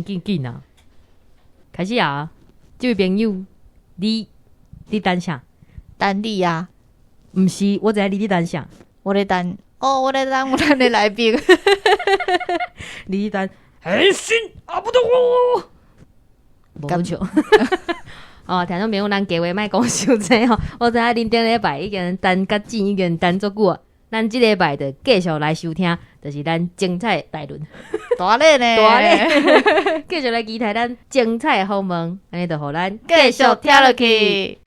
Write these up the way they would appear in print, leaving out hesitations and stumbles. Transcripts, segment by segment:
緊緊緊啊！開始啊！這位朋友，你等啥？等你啊！毋是，我知影你佇等啥？我咧等，哦，我咧等咱的來賓。你佇等，変身阿不動，無笑。哦，聽眾朋友，咱計劃莫講傷濟吼，我知影恁頂禮拜已經等甲緊，已經等足久啊。咱這禮拜就繼續來收聽，就是咱精彩大輪。大咧呢？大咧，繼續來期待咱精彩的訪問，按呢就予咱繼續聽落去。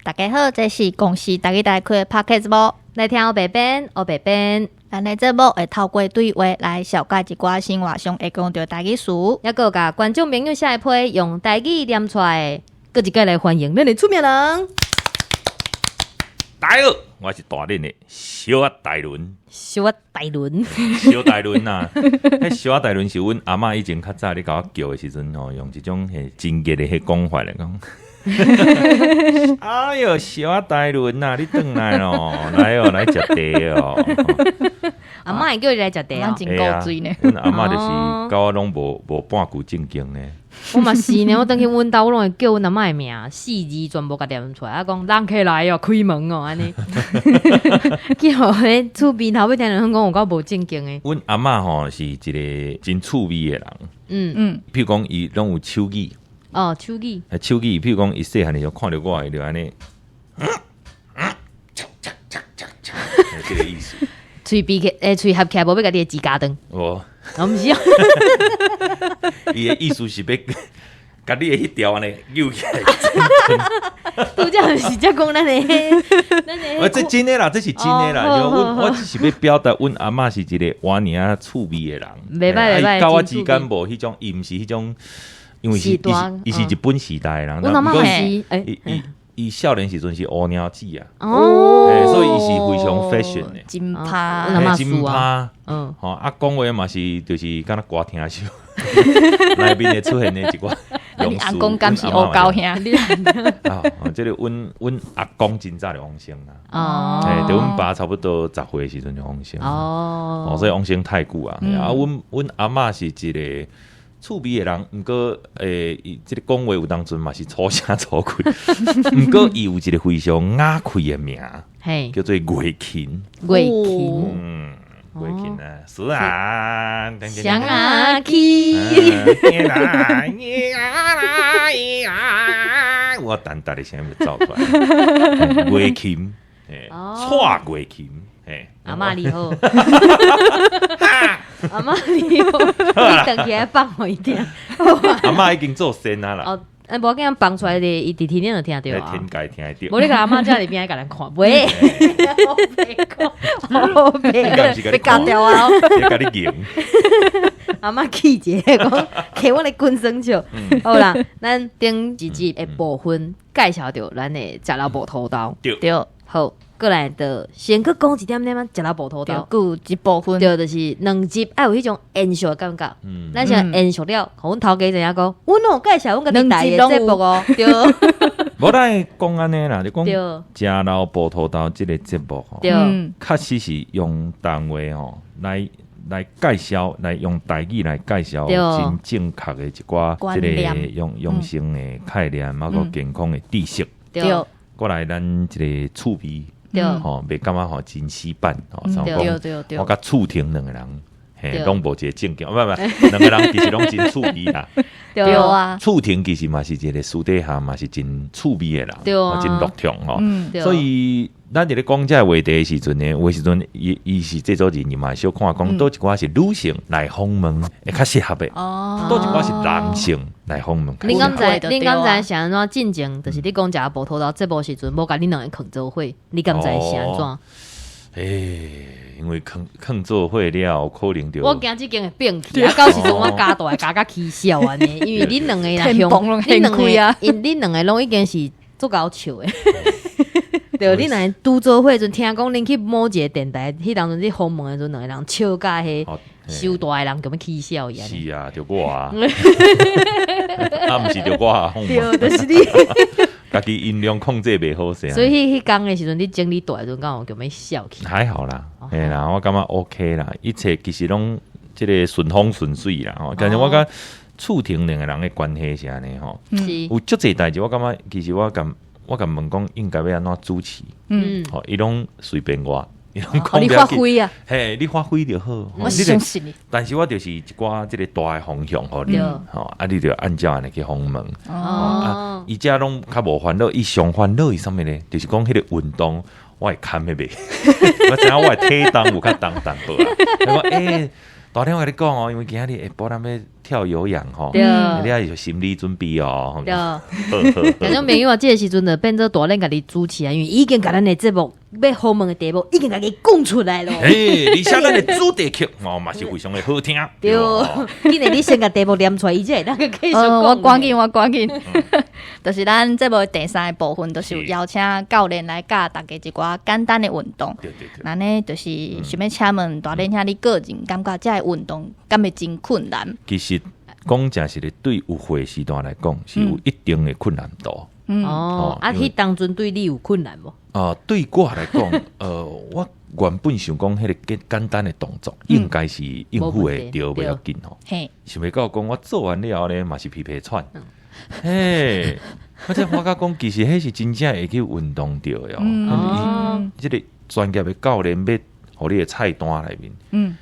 大家好，這是公視台語台開的 Podcast 節目，來聽烏白變，烏白變。咱的節目會透過對話來紹介一寡生活上會講著台語詞，猶閣共觀眾朋友寫的批用台語念出來，閣一擺來歡迎咱的出名人。大家好，我是大輪的小仔大輪。小仔大輪，小大輪啊！彼小仔大輪是阮阿嬤以前較早咧共我叫的時陣吼，用一種彼真熱的彼講法來講。哎喲，小仔大輪啊，你轉來咯，來哦，來食茶哦。阿嬤會叫你來食茶哦，真古錐呢。阮阿嬤就是佮我攏無半句正經呢。我嘛是呢，我轉去阮兜，我攏會叫阮阿嬤的名，四字全部共念出來，啊講人客來哦，開門哦，按呢。結果彼厝邊頭尾聽人講有夠無正經的。阮阿嬤吼是一個真趣味的人。譬如講，伊攏有手語。哦，手語。手語，譬如講，伊細漢的時候看著我，伊就按呢，這個意思。喙閉起，欸，喙合起來，無欲共你的指甲斷。無。哦，毋是啊。伊的意思是欲共你的彼條按呢扭起來。拄才毋是才講咱的，咱的。欸，這真的啦，這是真的啦。阮我只是欲表達，阮阿嬤是一個活爾仔趣味的人。袂歹袂歹。佮我之間無彼種，伊毋是彼種，因為是伊是日本時代的人。阮阿嬤是，伊伊伊少年時陣是烏貓子啊。所以伊是非常 fashion 的。真拍，真拍。吼啊，講話嘛是就是敢若歌廳秀，內面會出現的一寡。你阿公敢是烏狗兄？啊，這個阮阿公真早就往生啦。哦，佇阮爸差不多10歲的時陣就往生。哦，所以往生太久啊。啊，阮阿嬤是一個趣味的人，毋過欸，這個講話有當陣嘛是粗聲粗氣。毋過伊有一個非常雅氣的名，叫做月琴。月琴。月琴啊，是啊，想啊去，我等下的聲音就走出來。月琴，蔡月琴，阿嬤你好，阿嬤你好，你轉起來放予伊聽。阿嬤已經做仙啊啦。哦，欸，無要緊，放出來的，伊佇天頂就聽著啊。天界聽會著。無你共阿嬤遮佇邊仔共咱看，喂，好白講，好白講，欲鉸掉啊！欲共你贏。阿嬤氣一下，講，揢我的滾耍笑。好啦，咱頂一集的部分介紹著咱的食老無土豆。對。好，過來就先閣講一點點仔食老無土豆。閣有一部分。對，就是兩集愛有彼種延續的感覺。咱先延續了，予阮頭家知影講，阮攏有介紹阮家己台的節目哦。對。無咱講按呢啦，你講食老無土豆這個節目吼，確實是用台話吼來介紹，來用台語來介紹真正確的一寡這個養生的概念，包括健康的知識。對。過來咱這個趣味，吼，袂感覺吼真死板，吼，像講我佮厝婷兩個人，嘿，攏無一個正經，毋毋，兩個人其實攏真趣味啦。對啊。厝婷其實嘛是一個私底下嘛是真趣味的人，真樂暢吼。所以咱佇咧講這個話題的時陣呢，有的時陣伊是製作人，伊嘛小看講，佗一寡是女性來訪問會較適合的，佗一寡是男性來訪問。恁敢知？恁敢知是按怎？進前就是你講食無土豆節目時陣，無共恁兩个囥做伙，你敢知是按怎？欸，因為囥做伙了，可能就我驚這間會變去啊！到時陣我加大加甲起笑按呢，因為恁兩個若向，恁兩個，因恁兩個攏已經是足𠢕笑的。對，恁兩個拄做伙時陣，聽講恁去某一個電台，彼當陣你訪問的時陣，兩個人笑甲彼收大的人共欲起笑伊。是啊，著我啊，啊，毋是著我啊，對，就是你。共家己音量控制袂好勢。所以彼工的時陣，你整理蹛的時陣，敢有強欲笑去？還好啦，嘿啦，我感覺 OK 啦，一切其實攏這個順風順水啦吼。但是我佮厝埕兩個人的關係是按呢吼，有足濟代誌，我感覺其實我共問講應該欲按怎主持，吼，伊攏隨便我。伊攏講你發揮啊，嘿，你發揮就好。我相信你。但是我就是一寡這個大的方向予你，吼，啊，你就按照按呢去訪問。哦，伊遮攏較無煩惱，伊上煩惱是啥物咧？就是講彼個運動，我會堪得袂？我知影我的體重有較重淡薄啊。我講欸，大天我共你講哦，因為今仔日下晡咱欲跳有氧吼，你愛有心理準備哦。對，聽眾朋友啊，這個時陣就變做大練家己主持啊，因為已經共咱的節目欲訪問的題目已經共伊講出來咯。嘿，而且咱的主題曲哦嘛是非常的好聽。對，既然你先共題目念出來，伊才會當繼續講。我趕緊，我趕緊。就是咱節目第三個部分，就是有邀請教練來教大家一寡簡單的運動。對對對。那呢，就是想欲請問大練兄，你個人感覺這个運動敢會真困難？其實講誠實的，對有歲時段來講，是有一定的困難度。哦，啊，彼當陣對你有困難無？啊，對我來講，我原本想講彼個簡簡單的動作，應該是應付會著袂要緊吼。想袂到講我做完了後呢，嘛是皮皮喘。嘿，我才發覺講，其實彼是真正會去運動著的哦。這個專業的教練欲予你的菜單內面，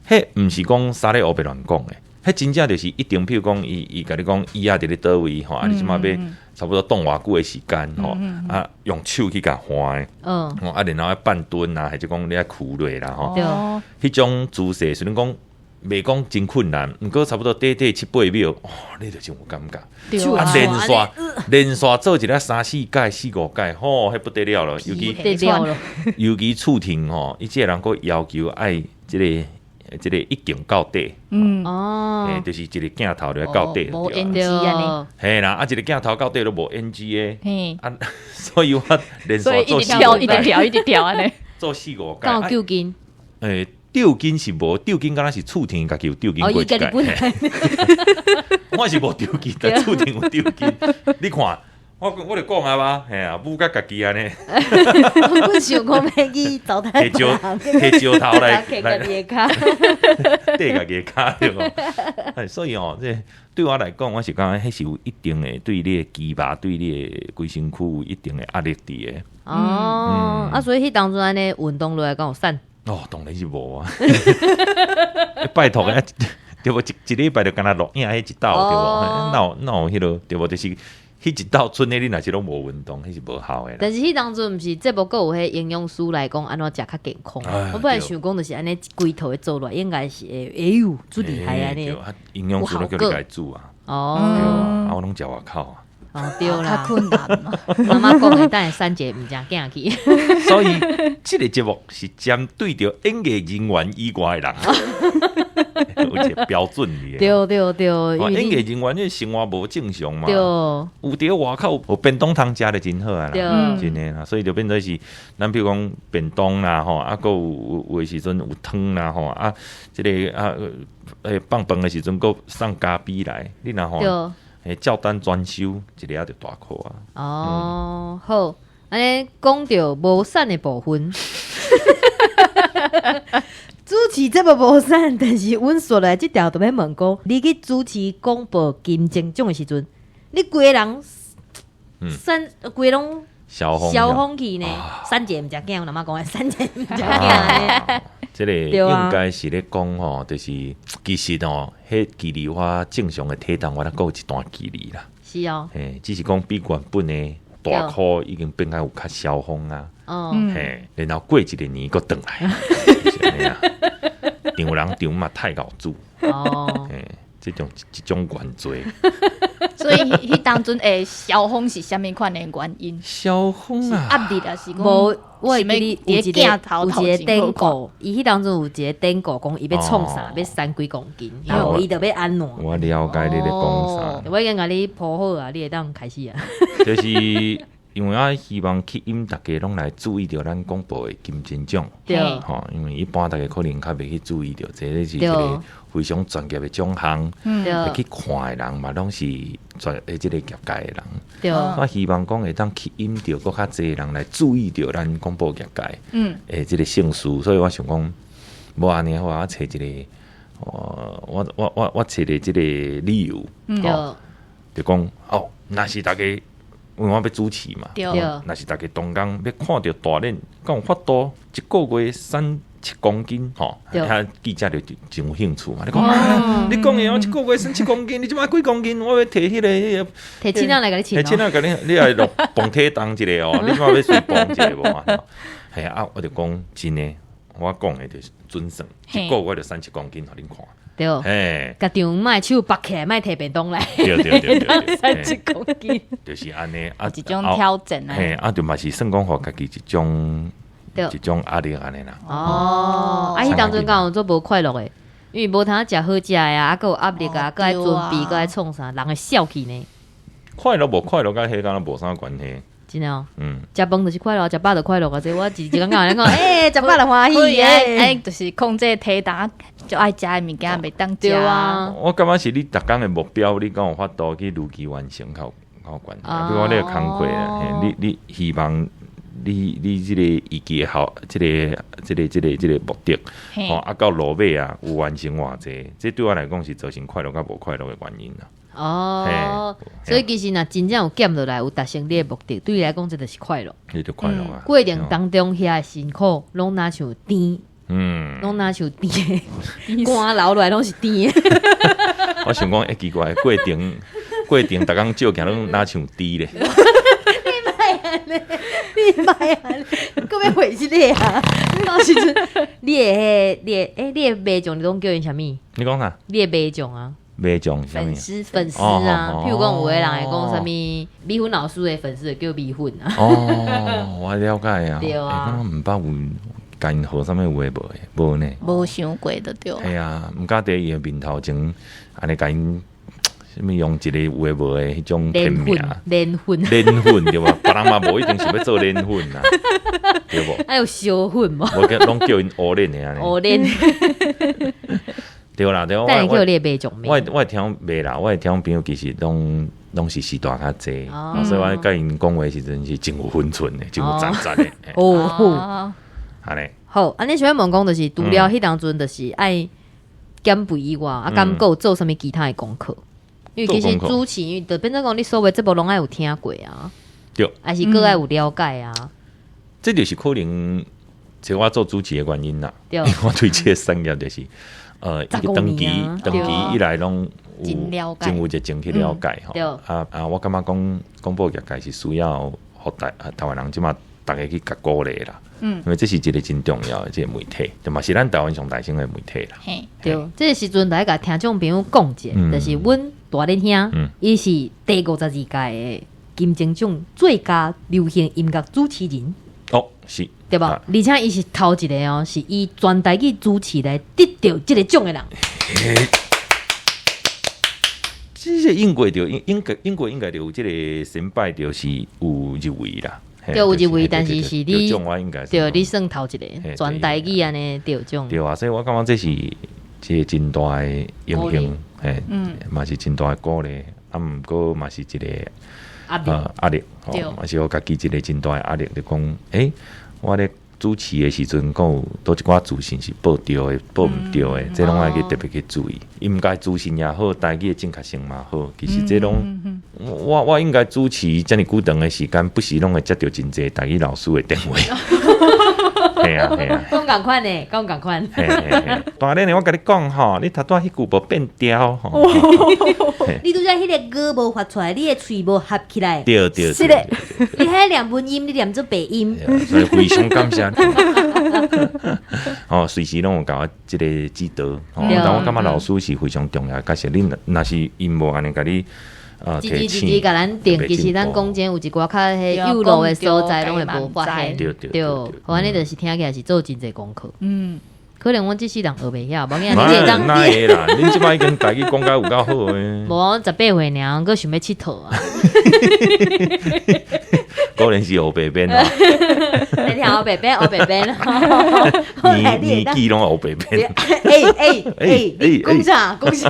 彼毋是講啥咧烏白亂講的。彼真正就是一定，譬如講，伊共你講，椅仔佇咧佗位吼，啊，你這馬欲差不多動偌久的時間吼，啊，用手去共換的，啊，然後愛半蹲啊，或者講你愛屈落啦吼，彼種姿勢雖然講袂講真困難，毋過差不多短短七八秒，哦，你就真有感覺。啊，連續做一下三四擺、四五擺，吼，彼不得了了，尤其厝埕吼，伊這个人閣要求愛這个。這個一鏡到底，哦，就是一個鏡頭就到底，無 NG 按呢，嘿啦，啊，一個鏡頭到底都無 NG 的，啊，所以我連續做一直跳，一直跳，一直跳按呢，做四五擺，敢有抽筋？欸，抽筋是無，抽筋敢若是厝埕家己有抽筋過一擺，我是無抽筋，但厝埕有抽筋，你看。我就講啊嘛，嘿啊，舞甲家己按呢。我想講欲去糟蹋提石頭來來家己的跤，綴家己的跤對無？所以哦，這對我來講，我是感覺彼是有一定的對你的肌肉、對你的規身軀有一定的壓力佇的。哦，啊，所以彼當陣按呢運動落來敢有瘦？哦，當然是無啊！拜託啊，對無？一禮拜就干焦錄影彼一晝對無？哪有彼個對無？就是。彼一道賰的，你若是攏無運動，彼是無效的。但是彼當陣毋是節目閣有彼營養師來講按怎食較健康。我本來想講就是按呢規套的做落來，應該是會哎喲，足厲害按呢。營養師攏叫你家煮啊。哦。啊，我攏食外口啊。哦，對啦。較困難嘛。媽媽講的，等下三姐毋正囝去。所以這個節目是針對著演藝人員以外的人。有一個標準的。對對對，演藝人員這生活無正常嘛。對。有佇外口有便當通食就真好啊啦，真的啦，所以就變做是，咱比如講便當啦吼，啊，閣有的時陣有湯啦吼，啊，這個啊，放飯的時陣閣送咖啡來，你若吼，照單全收，一个就大箍啊。哦，好，按呢講著無瘦的部分。主持節目無瘦，但是阮紲落來這條就欲問講，你去主持廣播金鐘獎的時陣，你規个人，散規攏消風去呢？三姐毋食囝，阮阿媽講的，三姐毋食囝。這個應該是咧講吼，就是其實哦，彼距離我正常的體重，我閣有一段距離啦。是哦。嘿，只是講比原本的大箍已經變較有較消風啊。哦。嘿，然後過一個年閣轉來。丈人丈嘛太𠢕煮。哦。嘿，這種一種原罪。所以彼當陣會消風是啥物款的原因？消風啊。壓力啊，是講無，我會記得有一個鏡頭有一個典故，伊彼當陣有一個典故，講伊欲創啥，欲瘦幾公斤，然後伊就欲按怎。我了解你咧講啥。我已經共你鋪好啊，你會當開始啊。就是因為我希望吸引大家攏來注意著咱廣播的金鐘獎，對，吼，因為一般大家可能較袂去注意著，這個是一個非常專業的獎項，去看的人嘛，攏是專業這個業界的人，我希望講會當吸引著閣較濟人來注意著咱廣播業界，這個盛事，所以我想講，無按呢好，我揣一個，我揣一個這個理由，就講哦，若是大家。因為我欲主持嘛，若是大家同工欲看著大練，敢有法度一個月瘦7公斤吼，遐記者就真有興趣嘛。你講，你講的哦，一個月瘦七公斤，你這擺幾公斤？我欲提彼個，提秤仔來共你稱。提秤仔共你，你來落磅體重一下哦，你這擺欲隨磅一下無啊？嘿啊，我就講真的，我講的就是準算，一個月就瘦7公斤，予恁看。對，嘿，共丈莫手縛起來，莫提便當來。對對對對，瘦7公斤，就是按呢，啊，一種挑戰啊。嘿，啊，就嘛是算講予家己一種壓力按呢啦。哦，啊，彼當陣敢有做無快樂的，因為無通食好食的啊，啊，閣有壓力啊，閣愛準備，閣愛創啥，人會痟去呢。快樂無快樂，佮彼敢若無啥關係。真的哦，食飯就是快樂，食飽就快樂啊！這我一一工講人講，欸，食飽就歡喜。哎，就是控制體重，就愛食的物件袂當食啊。我感覺是你逐工的目標，你敢有法度去如期完成較有關係。比如講你的工課啊，你希望你這個預期的效，這個目的，吼啊到落尾啊有完成偌濟，這對我來講是造成快樂佮無快樂的原因啦。哦，所以其實若真正有減落來，有達成你的目的，對你來講，這就是快樂。你就快樂啊！過程當中遐的辛苦，攏若像甜，攏若像甜的，汗流落來攏是甜的。我想講，欸，奇怪，過程，逐工照鏡攏若像豬咧。你莫按呢，你莫按呢，閣欲回這個啊？到時陣，你的迷眾，你攏叫𪜶啥物？你講啥？你的迷眾啊？迷眾粉絲粉絲啊，譬如講有的人會講啥物米粉老師的粉絲叫米粉啊。哦，我了解啊。對啊。我毋捌有共𪜶號啥物有的無的，無呢。無想過就對。嘿啊，毋敢佇伊的面頭前按呢共𪜶啥物用一個有的無的彼種片名。連粉。連粉對無？別人嘛無一定是欲做連粉啊，對無？還有燒粉無？無叫攏叫𪜶烏練的按呢。烏練。對啦，對，我我聽袂啦，我的聽朋友其實攏是時代較濟，所以我佮𪜶講話時陣是真有分寸的，真有節節的。哦，按呢。好，按呢想欲問講，就是除了彼當陣，就是愛減肥以外，啊，敢閣有做啥物其他的功課？因為其實主持，因為就變做講，你所有節目攏愛有聽過啊，對，還是閣愛有了解啊？這就是可能這我做主持的原因啦。對，我對這個產業就是。伊個長期以來攏有真有熱情去了解吼。啊啊，我感覺講廣播業界是需要予台灣人這馬逐家去共鼓勵啦。因為這是一個真重要的這個媒體，就嘛是咱台灣上大型的媒體啦。對，這個時陣來共聽眾朋友講一下，就是阮大練兄，伊是第52屆的金鐘獎最佳流行音樂主持人。哦，是。對無？而且伊是頭一個哦，是以全台語主持來得著這個獎的人。這個英國就英國應該就有這個先擺，就是有入圍啦。對，有入圍，但是是你對，你算頭一個全台語按呢得獎。對啊，所以我感覺這是這個真大的榮幸，嘿，嘛是真大的鼓勵，啊，毋過嘛是一個壓力，嘛是予家己一個真大的壓力，就講，欸，我咧主持的時陣，閣有佗一寡資訊是報著的、報毋著的，這攏愛去特別去注意。應該資訊也好，台語的正確性嘛好，其實這攏我應該主持遮爾久長的時間，不時攏會接著真濟台語老師的電話。嘿啊嘿啊，講仝款的，講仝款。嘿嘿嘿，大練的，我共你講吼，你頭拄仔彼句無變調吼。你拄才彼個歌無發出來，你的喙無合起來。對對。是的，你彼念文音，你念做白音。所以非常感謝。哦，隨時攏有共我這個指導。但我感覺老師是非常重要的角色。你若是𪜶無按呢共你。一字一字共咱定，其實咱講真有一寡較彼幼路的所在，攏會無發現。對對對，按呢就是聽起來是做真濟功課。可能阮這世人學袂曉，無影你會當。哪會啦？恁這擺已經台語講甲有夠好的。無，18歲爾，閣想欲𨑨迌啊。果然是黑白編哦。你聽黑白編，黑白編。年年紀攏黑白編。欸欸欸！你講啥？講啥？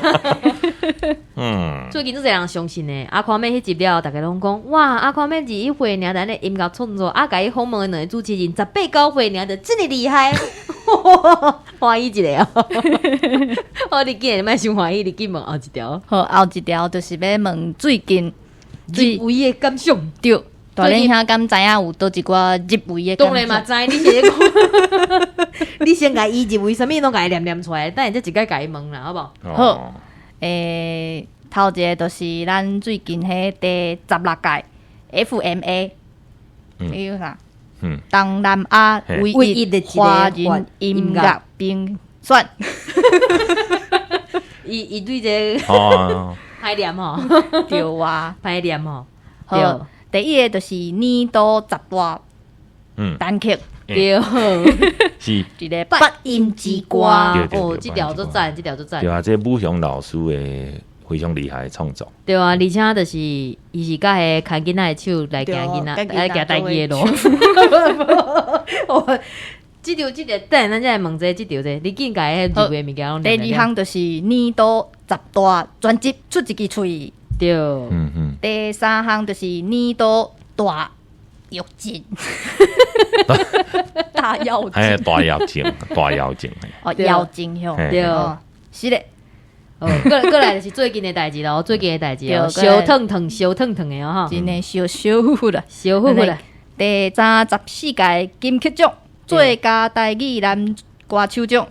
嗯。最近足濟人相信的，阿寬妹彼集了，逐家攏講哇，阿寬妹21歲爾，但咧音樂創作，啊，共伊訪問的兩个主持人18、19歲爾，就這麼厲害，歡喜一下哦。好，你緊，你莫傷歡喜，你緊問後一條。好，後一條就是欲問最近入圍的感想。對，大恁兄敢知影有佗一寡入圍的感想？當然嘛知，你是咧講，你先共伊入圍，啥物攏共伊念念出來，等下才一概共伊問啦，好無？好，欸，頭一个就是咱最近彼第16屆 FMA，彼個啥？東南亞唯一的華人音樂評選。伊伊對這個歹念吼，對啊，歹念吼。好，第一个就是年度十大單曲，對，是一个八音之歌。哦，這條足讚，這條足讚。對啊，這武雄老師的非常厲害的創作。對啊，而且就是伊是佮彼牽囡仔的手來行囡仔，來行台語的路。這條這條，等下咱才來問這個，這條這個，你緊共彼入圍的物件攏第二項就是年度十大專輯出一支喙。對。第三項就是年度大躍進。大躍進。大躍進，大躍進。哦，躍進吼。對。是的。哦，閣來就是最近的代誌囉，最近的代誌哦，燒燙燙，燒燙燙的哦，哈。真的燒燒乎啦，燒乎啦。第34屆金曲獎最佳台語男歌手獎。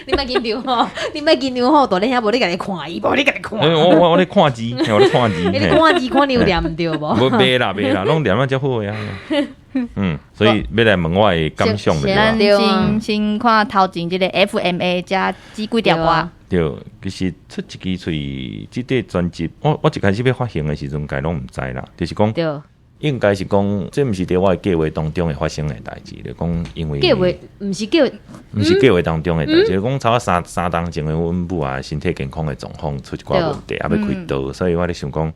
你莫緊張吼，你莫緊張吼，大恁兄無咧共你看伊，無咧共你看。我咧看字，我咧看字。你看字看你有念毋著無？無袂啦袂啦，攏念啊遮好呀。嗯，所以欲來問我的感想對咱先先看頭前這个 FMA 這這幾條歌。對，其實出一支喙，這塊專輯，我一開始欲發行的時陣，家攏毋知啦，就是講，應該是講，這毋是佇我的計劃當中會發生的代誌，就講因為計劃毋是計劃，毋是計劃當中的代誌，就講差不多三冬前的阮母啊，身體健康的狀況出一寡問題，啊欲開刀，所以我咧想講，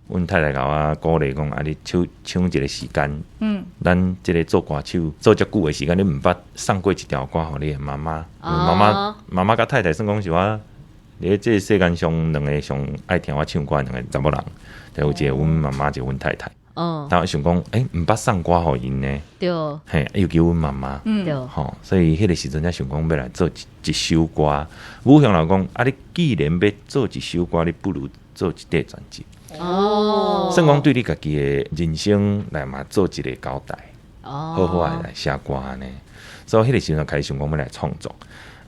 阮太太共我鼓勵講，啊你搶搶一个時間，咱這个做歌手做遮久的時間，你毋捌送過一條歌予你的媽媽，媽媽媽媽佮太太算講是我佇這个世間上兩個上愛聽我唱歌的兩個查某人，就有一個阮媽媽，一個阮太太。但我想講，欸，毋捌送歌予𪜶呢？對，嘿，尤其阮媽媽，對，吼，所以彼个時陣才想講欲來做一首歌。武雄老講，啊，你既然欲做一首歌，你不如做一塊專輯。哦，算講對你家己的人生來嘛做一個交代，哦，好好的來寫歌按呢。所以彼个時陣開始想講欲來創作。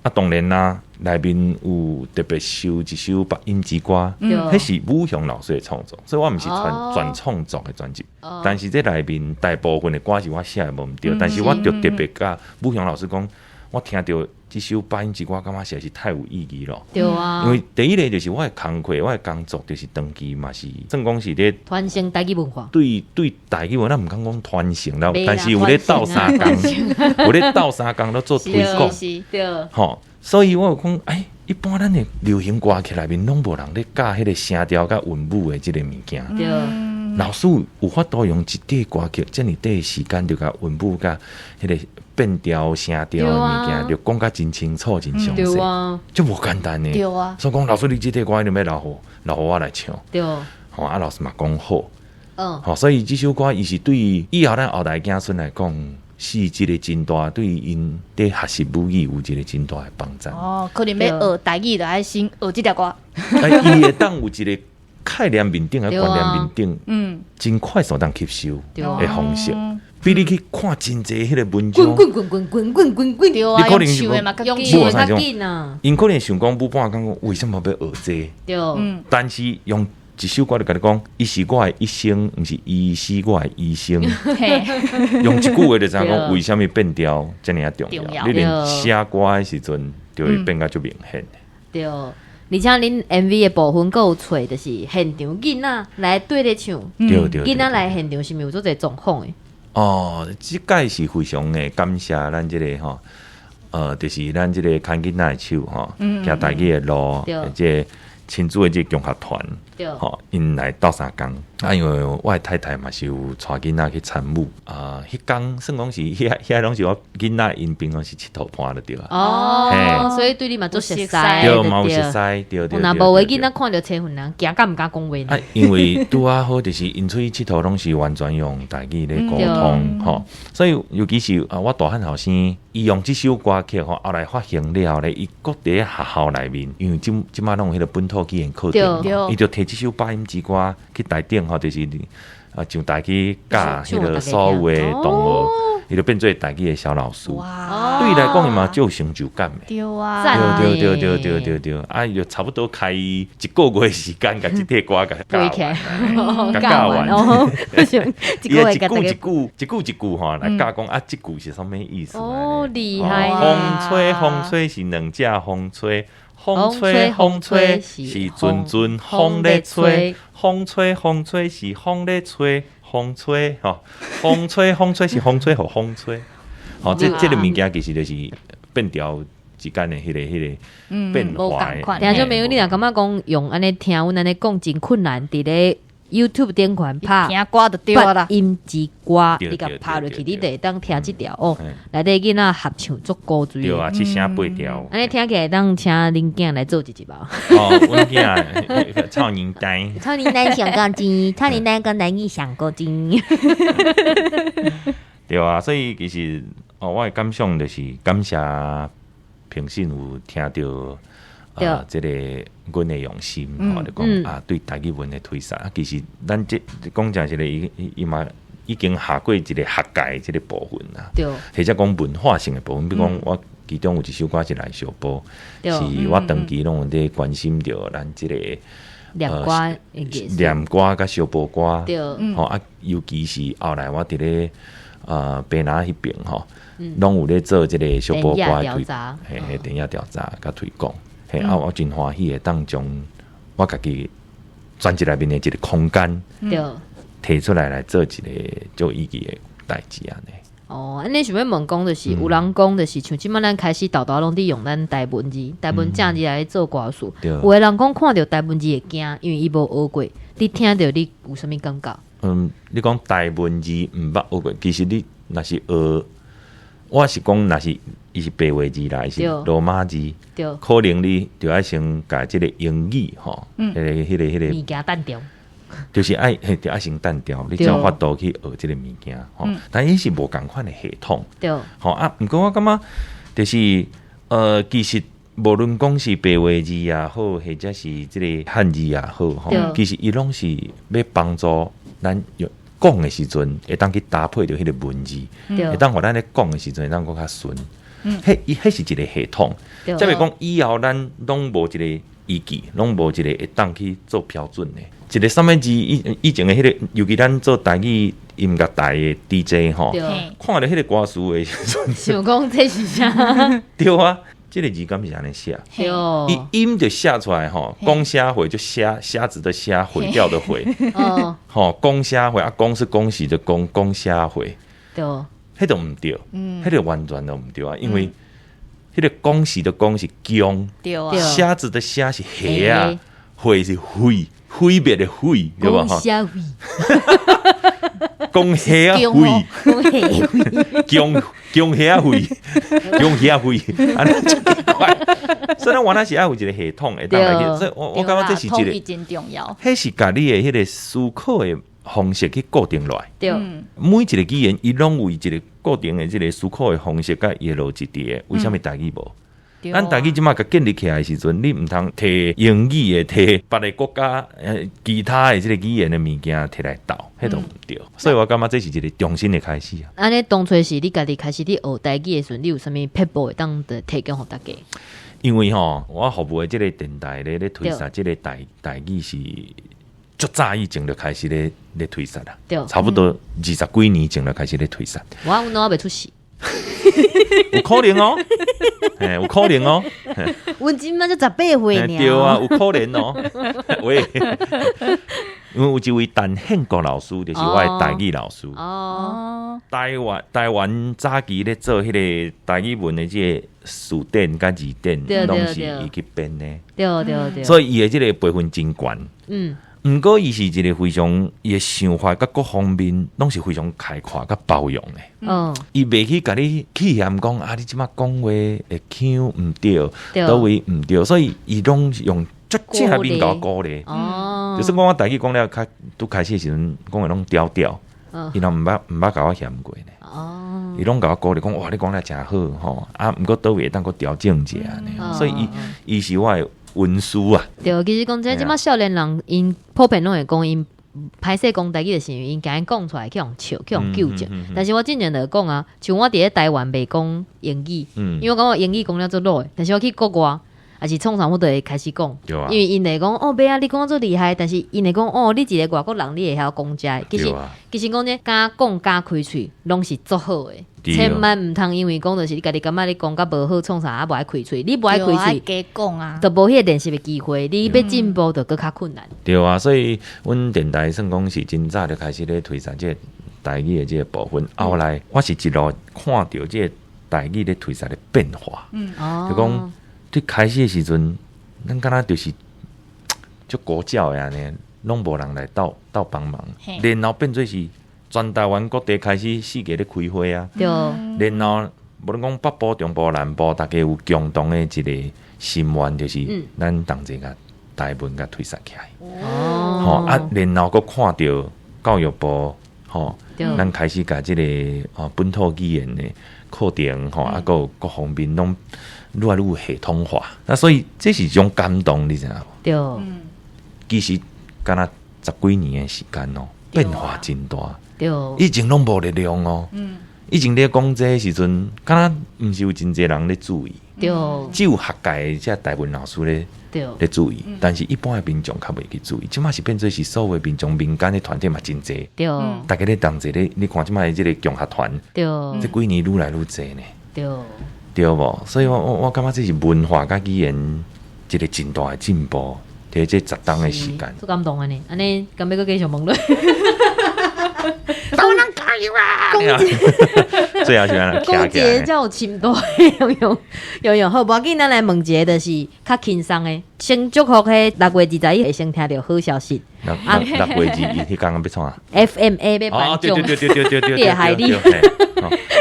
啊，當然啦，內面有特別收一首《八音之歌》，彼是武雄老師的創作，所以我毋是全創作的專輯。但是這內面大部分的歌是我寫的無毋對，但是我就特別佮武雄老師講，我聽著這首《八音之歌》，感覺實在是太有意義咯。對啊，因為第一个就是我的工課，我的工作就是長期嘛是，算講是咧傳承台語文化。對對，台語文化毋敢講傳承啦，但是有咧鬥相共，有咧鬥相共咧做推廣。對，吼，所以我有講，欸，一般咱的流行歌曲內面攏無人咧教彼个聲調佮韻母的這个物件。對，老師有法度用一塊歌曲，遮爾短的時間就共韻母佮彼个變調聲調的物件，就講甲真清楚、真詳細，這無簡單的。對啊，所以講老師，你這塊歌你欲留予留予我來唱。對，吼啊，老師嘛講好。嗯，吼，所以這首歌伊是對以後咱後代子孫來講，是一个真大對𪜶佇學習母語有一个真大的幫助。哦，可能欲學台語，就愛先學這條歌。啊，伊會當有一個概念面頂啊，觀念面頂，真快速當吸收的方式。比你去看真濟彼个文章，滾滾滾滾滾滾滾，對啊，你可能用唱的嘛較用緊唱的較緊啊。𪜶可能想講母半講為什麼欲學這個？對，但是用一首歌就共你講，伊是我的一生，毋是伊是我的醫生。用一句話就知影講，為啥物變調遮爾仔重要？你連寫歌的時陣就會變甲足明顯。對，而且恁 MV 的部分閣有揣，就是現場囡仔來對咧唱，對對，囡仔來現場是毋是有足濟狀況的？哦，這擺是非常的感謝咱這个吼，就是咱這个牽囡仔的手吼，行台語的路，這個親子的這個共學團，吼，𪜶來鬥相共，啊，因為我的太太嘛是有帶囡仔去參與啊，彼工算講是遐遐攏是我囡仔𪜶平常時𨑨迌伴就對啊。哦，所以對你嘛足熟悉。對，嘛有熟悉，對對。若無的囡仔看著車份人，驚甲毋敢講話。啊，因為拄仔好就是𪜶出去𨑨迌攏是完全用台語咧溝通吼，所以尤其是啊，我大漢後生，伊用這首歌曲吼，後來發行了後咧，伊閣佇咧學校內面，因為這這擺攏有彼個本土語言課程，伊就提這首八音之歌去台頂吼，就是啊上台去教彼個所有的同學，伊就變做台語的小老師。哇！對伊來講，伊嘛足有成就感的。對啊，對對對對對對，啊，伊就差不多開一個月時間，共這塊歌共教完，共教完。伊一句一句，一句一句吼來教講啊，這句是啥物意思？哦，厲害！風吹風吹是兩隻風吹，風吹風吹是陣陣風咧吹，風吹風吹是風咧吹，風吹吼，風吹風吹是風吹予風吹。吼，這個物件其實就是變調之間的彼個變化。聽眾朋友，你若感覺講用按呢聽阮按呢講真困難，佇咧 YouTube 頂懸拍聽歌就對啦，八音之歌，你共拍落去，你就會當聽這條哦。內底囡仔合唱足古錐。對啊，七聲八調。按呢聽起來會當請恁囝來做一集吧。哦，阮囝臭奶呆。臭奶呆上高級，臭奶呆講台語上古錐。對啊，所以其實哦，我的感想就是感謝評審有聽著啊，這個阮的用心，吼，就講啊，對台語文的推廣啊，其實咱這講誠實的，伊伊嘛已經下過一個學界的這個部分啦，或者講文化性的部分，比如講我其中有一首歌是來相報，是我長期攏有佇關心著咱這個念歌、念歌佮相報歌，吼啊，尤其是後來我佇咧白拿彼邊吼，攏有咧做這個相報歌的推，嘿嘿，田野調查佮推廣。嘿，啊，我真歡喜會當將我家己專輯內面的一個空間，提出來來做一個足有意義的代誌按呢。哦，按呢想欲問講就是，有人講就是像這擺咱開始沓沓攏佇用咱台文字、台文正字來做歌詞。有的人講看著台文字會驚，因為伊無學過。你聽著你有啥物感覺？嗯，你講台文字毋捌學過，其實你若是學，我是講若是伊是白話字啦，伊是羅馬字，可能你就愛先共這個英語吼，彼個物件單調，就是愛嘿，就愛先單調，你才有法度去學這個物件吼。但伊是無仝款的系統，吼啊，毋過我感覺就是其實無論講是白話字也好，或者是這個漢字也好，吼，其實伊攏是欲幫助咱用講的時陣，會當去搭配著彼個文字，會當予咱咧講的時陣，會當閣較順。彼伊彼是一個系統，才袂講以後咱攏無一個依據，攏無一個會當去做標準的。一個啥物字以以前的彼個，尤其咱做台語音樂台的 DJ 吼，看著彼個歌詞的時陣，想講這是啥？對啊，這個字敢是按呢寫？伊音就寫出來吼，講蝦毀就蝦蝦子的蝦，毀掉的毀。吼，講蝦毀啊，恭是恭喜的恭，講蝦毀。對。彼就毋對，彼個完全都毋對啊！因為彼個恭喜的恭是恭，蝦子的蝦是蝦啊，毀是毀，毀滅的毀，對吧？講蝦毀，講蝦啊毀，講講蝦毀，講蝦毀，按呢足奇怪。所以咱原來是愛有一個系統會當來去，所以我感覺這是一個真重要。彼是共你的彼個思考的方式去固定落來。對，每一個語言伊攏有一個固定的這個思考的方式，佮伊的邏輯佇個。為啥物台語無？咱台語這擺共建立起來的時陣，你毋通提英語的，提別个國家其他的這個語言的物件提來鬥，彼都毋對。所以我感覺這是一個重新的開始啊。按呢當初是你家己開始佇學台語的時陣，你有啥物撇步會當提供予大家？因為吼，我服務的這個電台咧咧推廣這個台語是足早以前就開始咧推廣啦，差不多20幾年前就開始咧推廣。我阮都猶未出世。有可能哦，欸，有可能哦。阮這擺才18歲爾。對啊，有可能哦。喂，因為有一位陳憲國老師，就是我的台語老師。哦。台灣早期咧做彼個台語文的這個詞典佮字典，攏是伊去編的。對對對。所以伊的這個輩分真懸。毋過伊是一個非常伊的想法佮各方面攏是非常開闊佮包容的。伊袂去共你去嫌講啊，你這馬講話的腔毋對，佗位毋對，所以伊攏用足正面共我鼓勵。就算講我台語講了較拄開始的時陣，講話攏調調，伊攏毋捌共我嫌過呢。伊攏共我鼓勵講，哇，你講了誠好吼，啊，毋過佗位會當閣調整一下呢。所以伊是我的恩師啊。對，其實講真，這馬少年人𪜶普遍攏會講𪜶歹勢講台語，就是因為𪜶驚講出來去予人笑，去予人糾正。但是我之前就講啊，像我佇咧台灣袂講英語，因為我感覺英語講了足老的，但是我去國外，抑是創啥我就會開始講，因為𪜶會講哦，袂啊，你講足厲害，但是𪜶會講哦，你一個外國人，你會曉講這个，其實其實講真，敢講敢開喙，攏是足好的。千萬毋通因為講就是你家己感覺你講甲無好，創啥啊無愛開喙，你無愛開喙，加講啊，就無彼個練習的機會，你欲進步就閣較困難。對啊，所以阮電台算講是真早就開始咧推廣這個台語的這個部分。後來我是一路看著這個台語咧推廣的變化。就講最開始的時陣，咱敢若就是足古早的按呢，攏無人來鬥鬥幫忙，然後變做是全台灣各地開始四界咧開會啊，然後無論講北部、中部、南部，大家有共同的一個心願，就是咱同齊共台文共推捒起來。吼啊，然後閣看著教育部，吼，咱開始共這個哦本土語言的課程，吼啊，閣有各方面攏愈來愈有系統化。那所以這是一種感動，你知影無？對。其實敢若十幾年的時間哦，變化真大。對。以前攏無力量哦。以前咧講這个時陣，敢若毋是有真濟人咧注意。只有學界的這台文老師咧咧注意，但是一般的民眾較袂去注意。這馬是變做是所有民眾民間的團體嘛真濟。大家咧同齊咧，你看這馬的這個共學團。這幾年愈來愈濟呢。對無？所以我感覺這是文化佮語言一個真大的進步。佇這十冬的時間，足感動的呢。按呢，敢欲閣繼續問落？台灣人加油啊！最後是按怎？講一個才有深度，用用用用好，無要緊，咱來問一個，就是較輕鬆的。先祝福彼6月21會先聽著好消息。6月21，彼工欲創啥？FMA 欲頒獎。對對對對對對對。你害你。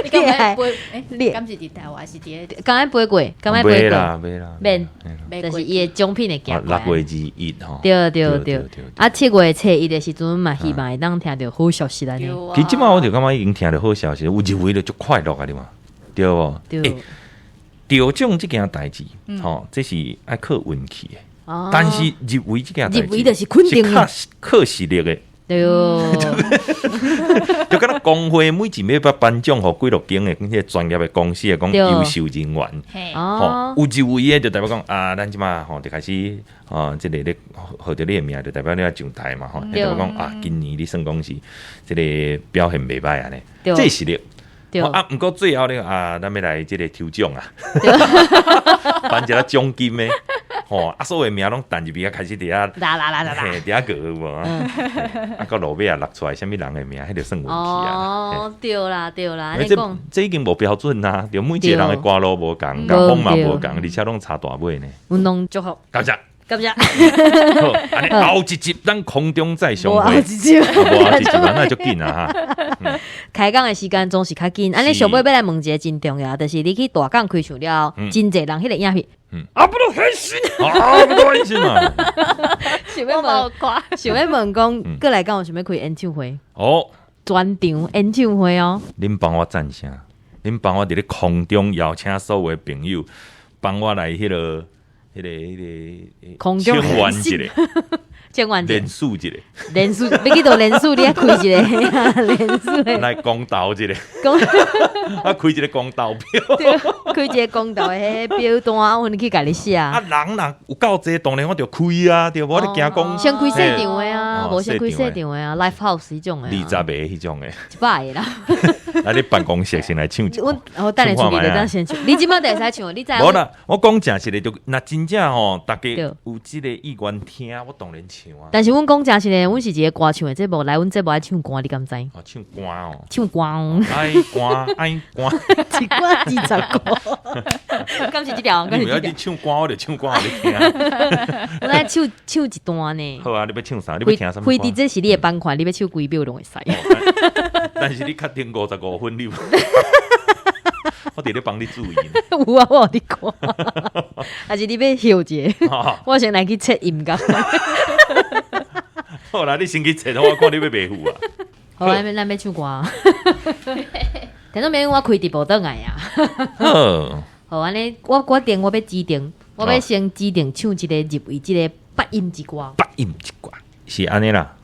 你敢欲飛？你敢是佇台灣，是佇咧？敢欲飛過？敢欲飛過？免，就是伊的獎品會寄。6月21吼。對對對。啊，7月初一的時陣嘛，希望會當聽著好消息按呢。其實這馬我就感覺已經聽著好消息，有入圍就足快樂啊，你嘛，對無？對。得獎這件代誌，吼，這是愛靠運氣的。但是入圍這件代誌，入圍就是肯定的，是靠實力的。對，就敢若工會每一禮拜頒獎予幾落間的，彼個專業的公司的講優秀人員，吼，有入圍的就代表講啊，咱這馬吼就開始哦，這個咧號著你的名，就代表你欲上台嘛，吼，代表講啊，今年你算講是這個表現袂䆀按呢，這是實力。啊，毋過最後咧啊，咱欲來這個抽獎啊，頒一個獎金的，吼，啊，所有名攏彈入去啊，開始佇遐，啦啦啦啦啦，佇遐過有無？啊，到落尾啊，落出來啥物人的名，彼就算運氣啊。哦，對啦對啦，這這已經無標準啦，對每一個人的歌路無仝，樂風嘛無仝，而且攏差大尾呢。阮攏祝福，感謝。感謝。好，按呢後一集咱空中再相會。無後一集，無後一集，那足緊啊哈。開講的時間總是較緊，按呢上尾欲來問一個真重要，就是你去大港開唱了後，真濟人彼個影片，啊不都很新，啊不都很新嘛。想欲問，想欲問講，過來敢有想欲開演唱會？哦，專場演唱會哦。恁幫我贊聲，恁幫我佇咧空中邀請所有的朋友，幫我來彼個。彼個彼個空中千萬一個，千萬連署一個，連署，欲去佗連署，你愛開一個，連署來公投一個，啊開一個公投表，開一個公投的彼個表單，啊，阮去共你寫。啊，人若有夠濟，當然我就開啊，對無？我咧驚講先開細場的啊，啊，無先開細場的啊，live house 彼種的。 20個彼種的。 100個啦。那你辦公室先來唱一我我等下出去就當先唱。你這擺就會使唱，你知？無啦，我講誠實的，就若真正吼，大家有這個意願聽，我當然唱啊。但是阮講誠實的，阮是一個歌唱的節目，來阮節目愛唱歌，你敢知？哦，唱歌哦。唱歌哦。愛歌愛歌。一歌20歌。敢是這條？你毋要你唱歌，我就唱歌予你聽。我來唱唱一段呢。好啊，你欲唱啥？你欲聽啥物歌？非佇這是你的板塊，你欲唱幾秒攏會使。但是你確定55分，你我佇咧幫你注意。有啊，我有佇看。還是你欲歇一下？我先來去切音樂。好啦，你先去切，我看你欲袂赴啊。好，咱欲唱歌。聽眾朋友，我開直播轉來啊。好，好，按呢，我決定我欲指定，我欲先指定唱一個入圍這個八音之歌。八音之歌是按呢啦，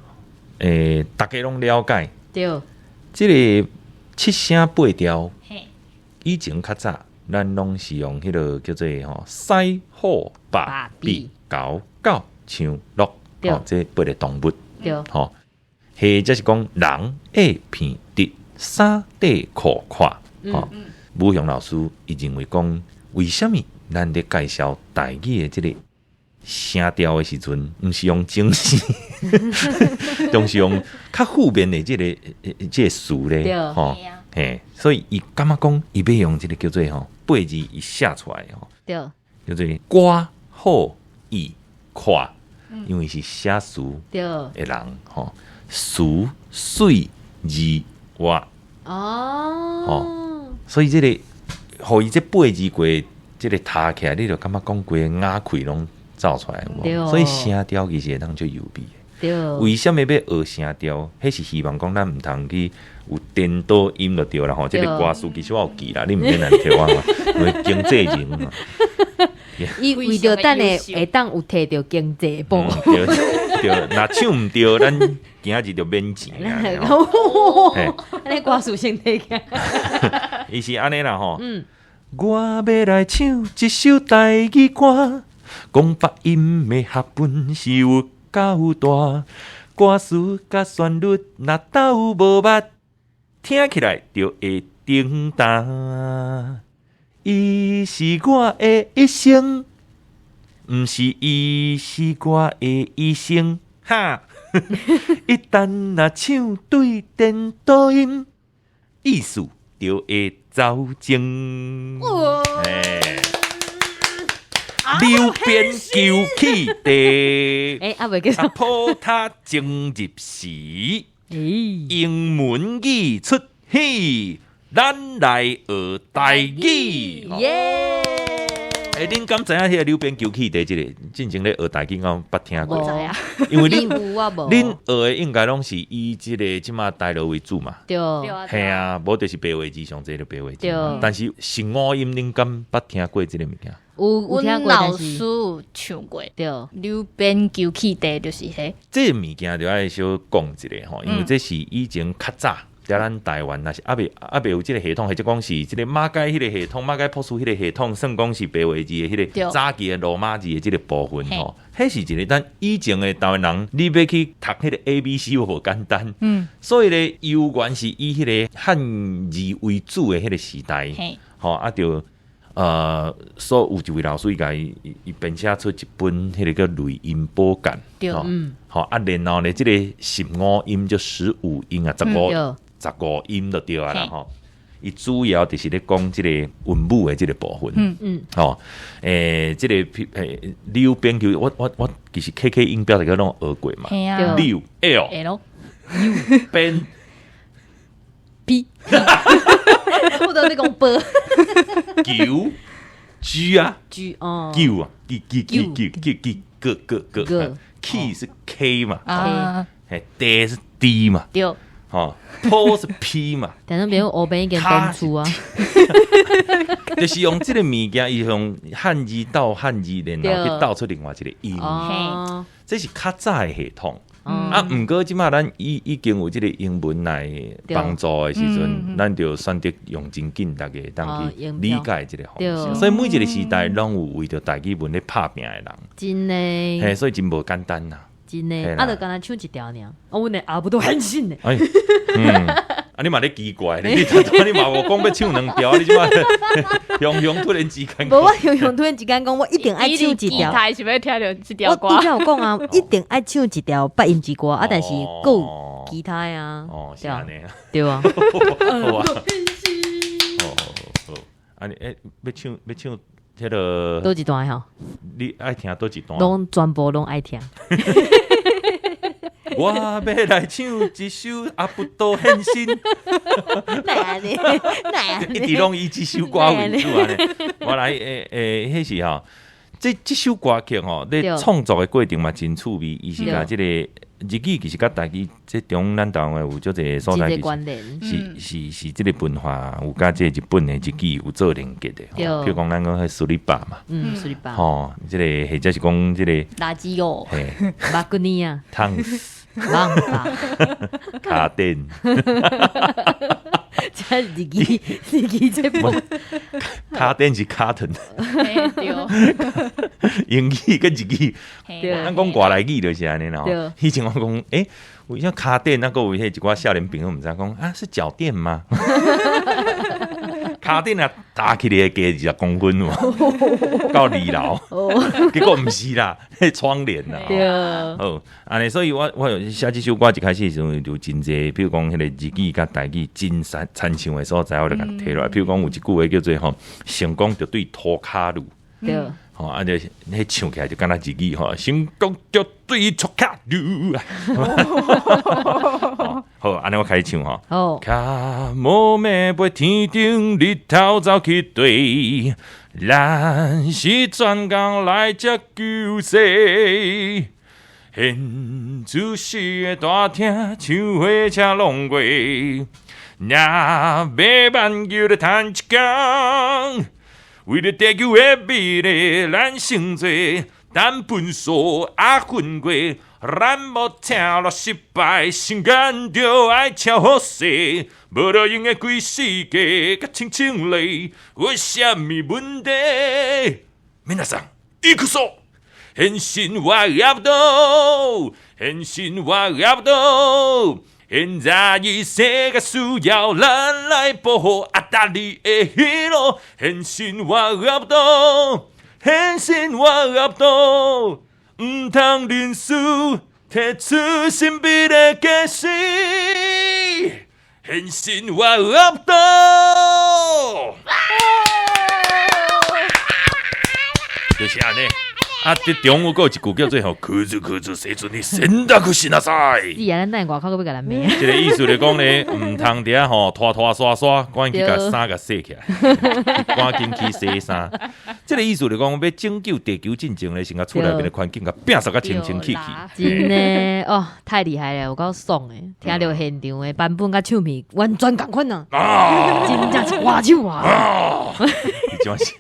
大家攏了解。對。這個七聲八調，以前較早，咱攏是用彼個叫做吼獅虎豹鱉猴狗象鹿，吼，這八个動物。吼，或者是講人下鼻直衫底褲闊，吼。武雄老師伊認為講，為啥物咱咧介紹台語的這個聲調的時陣，毋是用正聲，總是用較負面的這個詞咧，吼，嘿，所以伊感覺講，伊欲用這個叫做吼八字伊寫出來吼，叫做歌好意闊，因為是寫詞的人吼，詞媠字活，哦，所以這個，予伊這八字過，這個讀起來，你就感覺講規个咬氣攏走出來，所以聲調其實會當足優美的。為啥物欲學聲調？彼是希望講咱毋通去有顛倒音就對啦吼。這個歌詞其實我有記啦，你毋免來提我嘛，因為經濟人嘛。伊為著等下會當有提著經濟部。對對，若唱毋對，咱今仔日就免錢啊。按呢歌詞先提起。伊是按呢啦吼。我欲來唱一首台語歌，講發音的學問是有夠大，歌詞佮旋律若鬥無捌，聽起來就會叮當。伊是我的一生，毋是伊是我的醫生。哈！一旦若唱對顛倒音，意思就會走鐘。流變求去地，欸，猶未結束。普他情入時，英文語出戲，咱來學台語。耶！欸，恁敢知影彼個柳編求去地這個進前咧學台語，敢捌聽過？無啊，因為恁恁學的應該攏是以這個這馬台語為主嘛。對，嘿啊，無就是白話字上濟就白話字。但是十五音恁敢捌聽過這個物件？有聽過，阮老師有唱過。對，柳編求去地就是彼。這個物件就愛小講一下吼，因為這是以前較早。佇咱台灣，若是猶未有這個系統，或者講是這個馬偕彼個系統，馬偕博士彼個系統，算講是白話字的彼個早期的羅馬字的這個部分吼，彼是一個咱以前的台灣人，你欲去讀彼個 A B C 無簡單，所以咧，猶原是以彼個漢字為主的彼個時代，吼啊，就所以有一位老師伊共伊編寫出一本彼個叫《類音寶鑑》，吼啊，然後咧，這個十五音就15音啊，15音就對啊啦吼，伊主要就是咧講這個韻母的這個部分。吼，這個柳編球，我其實 KK 音標大家攏學過嘛。柳 L L U 編 P，我都咧講波。球 G 啊 G 哦，Q 啊 G G G G G G 個個個，K 是 K 嘛，嘿，D 是 D 嘛。對。吼，坡是 P 嘛，但是別用烏邊已經登出啊，就是用這個物件，伊用漢字鬥漢字，然後去鬥出另外一個音。這是較早的系統。啊，毋過這馬咱已經有這個英文來幫助的時陣，咱就選擇用真緊，大家會當去理解這個方式。所以每一個時代攏有為著台語文咧拍拚的人，真的，嘿，所以真無簡單呐。真的，啊，就干焦唱一條爾，啊，阮的阿母都很信的。哎，啊，你嘛咧奇怪，你你嘛無講欲唱兩條，你這擺雄雄突然之間，無我雄雄突然之間講，我一定愛唱一條。台是欲聽著這條歌。我拄才有講啊，一定愛唱一條八音之歌啊，但是閣有其他的啊。哦，是按呢。對啊。好啊。好，好，啊你欸，欲唱欲唱。彼个佗一段吼？你愛聽佗一段？攏全部攏愛聽。我欲來唱一首阿不都現身。哪按呢？哪按呢？一直攏以這首歌為主按呢。我來欸欸，彼是吼，這首歌曲吼，咧創作的過程嘛真趣味，伊是共這个日語其實佮台語，這中咱台灣有足濟所在，是是是這个文化有佮這个日本的日語有做連結的。譬如講咱講彼スリッパ嘛，スリッパ，吼，這个或者是講這個ラジオ，バクニア，湯斯，網吧，卡電，這日語日語這部，卡電是卡頓，對，英語佮日語，咱講外來語就是按呢啦。以前我講，欸，為啥跤墊啊閣有彼一寡少年朋友毋知講啊，是腳墊嗎？跤墊啊，打起來加20公分有到二樓，結果毋是啦，彼窗簾啦。好，按呢，所以我寫這首歌一開始的時陣就真濟，比如講彼个日語佮台語真親親像的所在，我就共提落來。比如講有一句話叫做吼，成功就對塗跤路。吼，啊，就彼唱起來就敢若日語吼，成功就對塗跤路。好，按呢我開始唱吼。好。卡無暝飛天頂，日頭走去對，咱是專工來這救世。現出時的大廳，像火車挵過，若欲挽救，就趁一工。為著地球的美麗，咱先做，等分數也分過，咱無聽落失敗，心肝著愛超好勢，無路用的規世界，佮清清咧，有啥物問題？皆さん，いくぞ！変身我阿不都，変身我阿不都。現在世界需要咱來保護阿達利的ヒーロー，変身我阿不都，変身我阿不都，毋通認輸，提出神秘的解釋，変身我阿不都。就是按呢。啊！這中有閣有一句叫做吼，クズクズせずに選択しなさい。是啊，咱等下外口閣欲共人罵。這个意思就講咧，毋通佇遐吼拖拖刷刷，趕緊去共衫共洗起來，趕緊去洗衫。這个意思就講，欲拯救地球進前咧，先共厝內面的環境共摒掃甲清清氣氣。真的哦，太厲害了，有夠爽的，聽著現場的版本佮唱片完全仝款啊！真正是歌手啊！這是，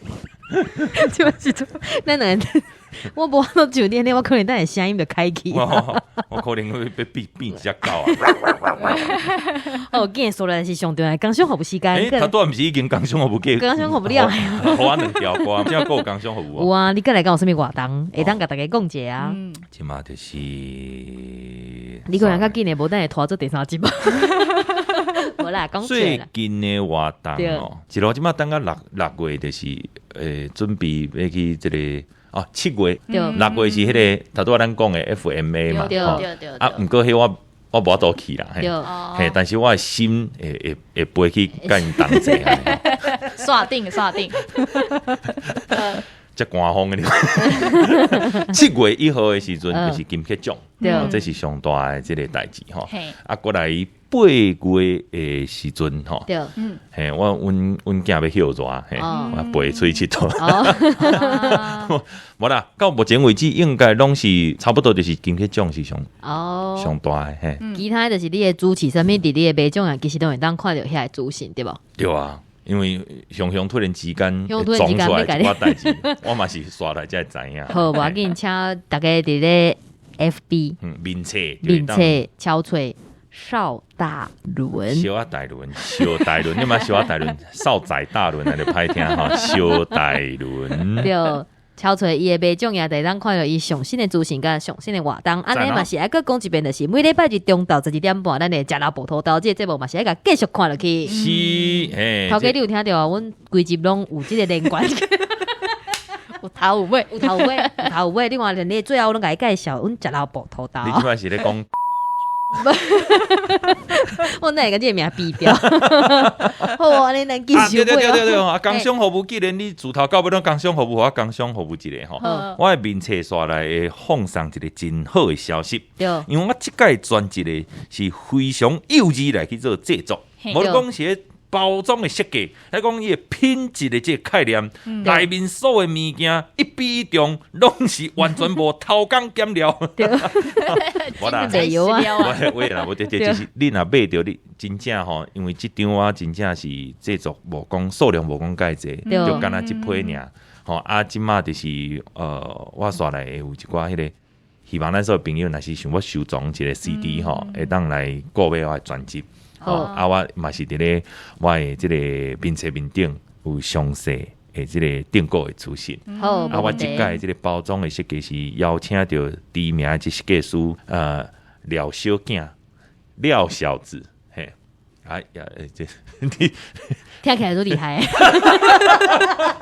這是，咱兩个。我無法度唱你，我可能等下聲音就開起。我可能會欲變變一隻狗啊！哦，今日說來是上重要的工商服務時間。欸，頭拄仔毋是已經工商服務過？工商服務了。予我兩條歌，這閣有工商服務。有啊，你過來講有啥物活動？會當共大家講一下啊。這馬就是。你可能較緊的，無等下拖做第三集吧。無啦，講最近的活動哦，一路這馬等到六月，就是準備欲去這個。哦，7月，6月是彼个頭拄仔咱講的 FMA 嘛，啊，毋過彼我無法度去啦，嘿，但是我的心會會飛去佮𪜶同齊。煞頂煞頂，遮寒風的。7月1號的時陣就是金曲獎，這是上大的這个代誌吼。啊，過來8月的時陣吼，嘿，我阮阮囝欲歇熱，嘿，我陪出去𨑨迌。無啦，到目前為止應該攏是差不多，就是金曲獎是上上大的。嘿，其他就是你的主持啥物，佇你的頒獎啊，其實攏會當看著遐个資訊，對無？對啊，因為雄雄突然之間撞出來一寡代誌，我嘛是煞來才會知影。好，無要緊，請大家佇咧 FB 面冊面冊敲揣邵大倫，小啊大倫，小大倫，你嘛小啊大倫，少仔大倫，那就歹聽吼，小大倫。對。敲揣伊的袂眾也會當看著伊上新的資訊佮上新的活動。按呢嘛是愛閣講一遍，就是每禮拜日中晝12點半，咱的食老葡萄刀這個節目嘛是愛共繼續看落去。是，嘿。頭家你有聽著啊？阮規集攏有這個連貫。有頭有尾，有頭有尾，有頭有尾。你看，連你最後攏共伊介紹，阮食老葡萄刀。你這擺是咧講？我哪會共這個名斃掉？好，按呢咱繼續。對對對對對，啊，工商服務，既然你自頭到尾攏工商服務，我工商服務一下吼。我的面冊煞來會放送一個真好的消息。因為我這擺專輯咧是非常幼稚來去做製作，無講是包裝的設計，來講伊的品質的這個概念，內面所有物件一比一中，攏是完全無偷工減料。無啦，無啦，無這這就是你若買著你真正吼，因為這張我真正是製作無講數量無講蓋濟，就干焦這批爾。吼啊，這馬就是我煞來會有一寡彼個，希望咱所有朋友若是想欲收藏一個 CD 吼，會當來購買我的專輯。好，啊，我嘛是佇咧我的這個面冊面頂有詳細的這個訂購的資訊。好，啊，我這擺這個包裝的設計是邀請著知名的這設計師，廖小囝，廖小子，嘿，哎呀，這你聽起來都厲害。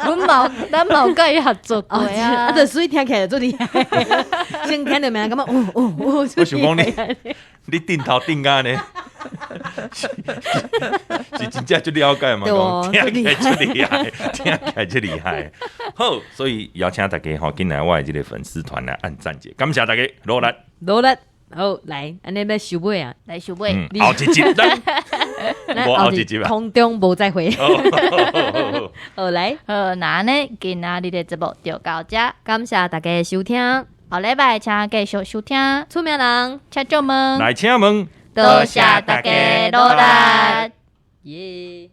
阮嘛，咱嘛有佮伊合作過啊，啊，就所以聽起來就厲害。先聽著名，感覺哦哦哦。我想講你，你頂頭頂甲呢？是真正足了解嘛？講聽起來足厲害，聽起來足厲害。好，所以邀請大家吼進來我的這個粉絲團來按讚者，感謝大家努力努力。好，來，按呢欲收尾啊，來收尾。後一集，無後一集啊，空中無再會。好，來，好，那按呢，今仔日的節目就到這，感謝大家收聽。後禮拜請繼續收聽。出名人，請祝問，來請問。多謝大家努力，耶。